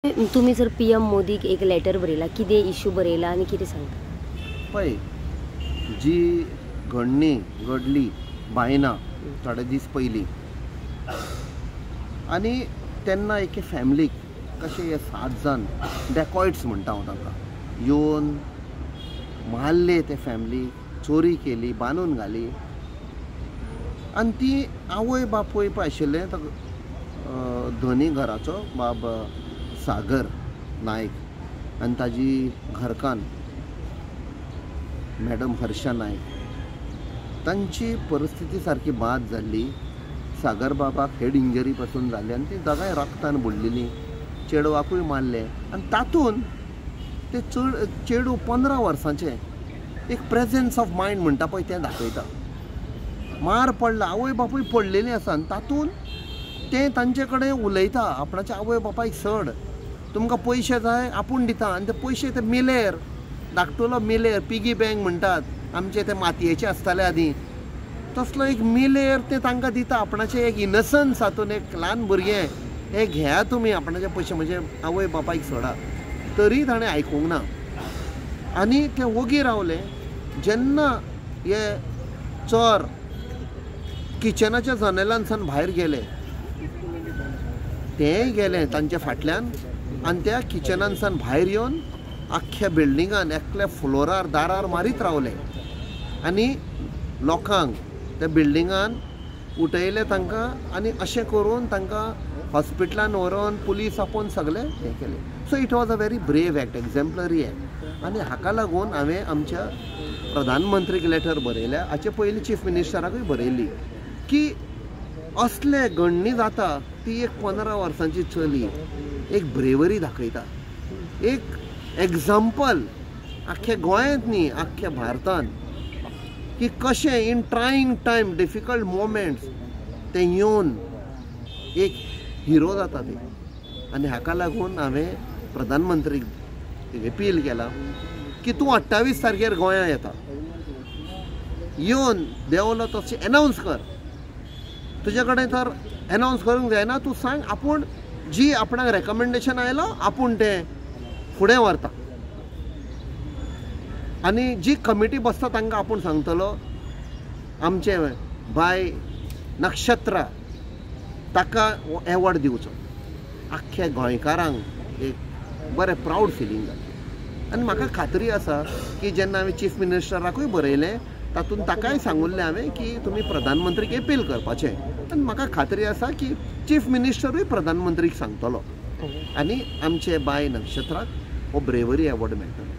तुम्ही जर पीएम मोदीक एक लेटर बरयला, कितें इशू बरयला आनी कितें सांगता? पळय, जी घडणी घडली बायना थोडे दीस पयलीं आनी तेन्ना एके फॅमिलीक कशे हे 7 जाण डेकॉयट्स म्हणटा हांव तांकां येवन मारले, ते फॅमिली चोरी केली, बांदून घाली आनी ती आवय बापूय पळय आशिल्ले धनी घराचो बाब सागर नायक आनी ताजी घरकान्न मॅडम हर्षा नायक, तांची परिस्थिती सारकी बाद जाल्ली. सागर बाबाक हेड इंजरी पासून जाली आनी ती दोगांय रक्तान बुडलेली, चेडवाकूय मारले आनी तातूंत ते चड चेडूं 15 वर्सांचें एक प्रेजेन्स ऑफ मायंड म्हणटा पळय तें दाखयता. मार पडला, आवय बापूय पडलेली आसा आनी तातूंत तें तांचे कडेन उलयता, आपणाच्या आवय बापायक सड तुमकां पयशे जाय आपूण दिता आनी ते पयशे ते मिलेर धाकटुलो मिलेर पिगी बँक म्हणटात आमचे ते मातयेचे आसताले आदीं, तसलो एक मिलेर ते तांकां दिता आपणाचें एक इनसन्स हातून एक ल्हान भुरगें हे घेया तुमी आपणाचे पयशे म्हणजे आवय बापायक सोडा. तरी ताणें आयकूंक ना आनी ते वोगी रावले. जेन्ना हे चोर किचनाच्या जनेलांतल्यान भायर गेले, तेय गेले तांच्या फाटल्यान आनी त्या किचनांतल्यान भायर येवन आख्ख्या बिल्डिंगान एकल्या फ्लोरार दारार मारीत रावले आनी लोकांक त्या बिल्डिंगान उठयले तांकां आनी अशें करून तांकां हॉस्पिटलान व्हरोन पुलीस आपोवन सगळें हें केलें. So it was a very brave act, exemplary act. आनी हाका लागून हांवें आमच्या प्रधानमंत्रीक लेटर बरयल्या, हाचे पयलीं चीफ मिनिस्टराकूय बरयली की असले घडणी जाता ती एक 15 वर्सांची चली एक ब्रेवरी दाखयता, एक एग्जाम्पल आख्ख्या गोंयांत न्ही आख्ख्या भारतान की कशें in trying time difficult moments ते येवन एक हिरो जाता ते. आनी हाका लागून हांवें प्रधानमंत्रीक अपील केला की तूं 28 तारखेर गोंयांत येता, येवन देंवलो तशें एनावन्स कर, तुजे कडेन तर एनावन्स करूंक जायना, तूं सांग आपूण जी आपणाक रेकमेंडेशन आयलो आपूण तें फुडें व्हरता आनी जी कमिटी बसता तांकां आपूण सांगतलो आमचें बाय नक्षत्र ताका एवॉर्ड दिवचो. आख्ख्या गोंयकारांक एक बरें प्रावड फिलींग जालें आनी म्हाका खात्री आसा की जेन्ना हांवें चीफ मिनिस्टराकूय बरयलें तातूंत ताकाय सांगुल्लें हांवें की तुमी प्रधानमंत्रीक अपील करपाचें आनी म्हाका खात्री आसा की चीफ मिनिस्टरूय प्रधानमंत्रीक सांगतलो आनी आमचे बाय नक्षत्राक हो ब्रेवरी एवॉर्ड मेळटलो.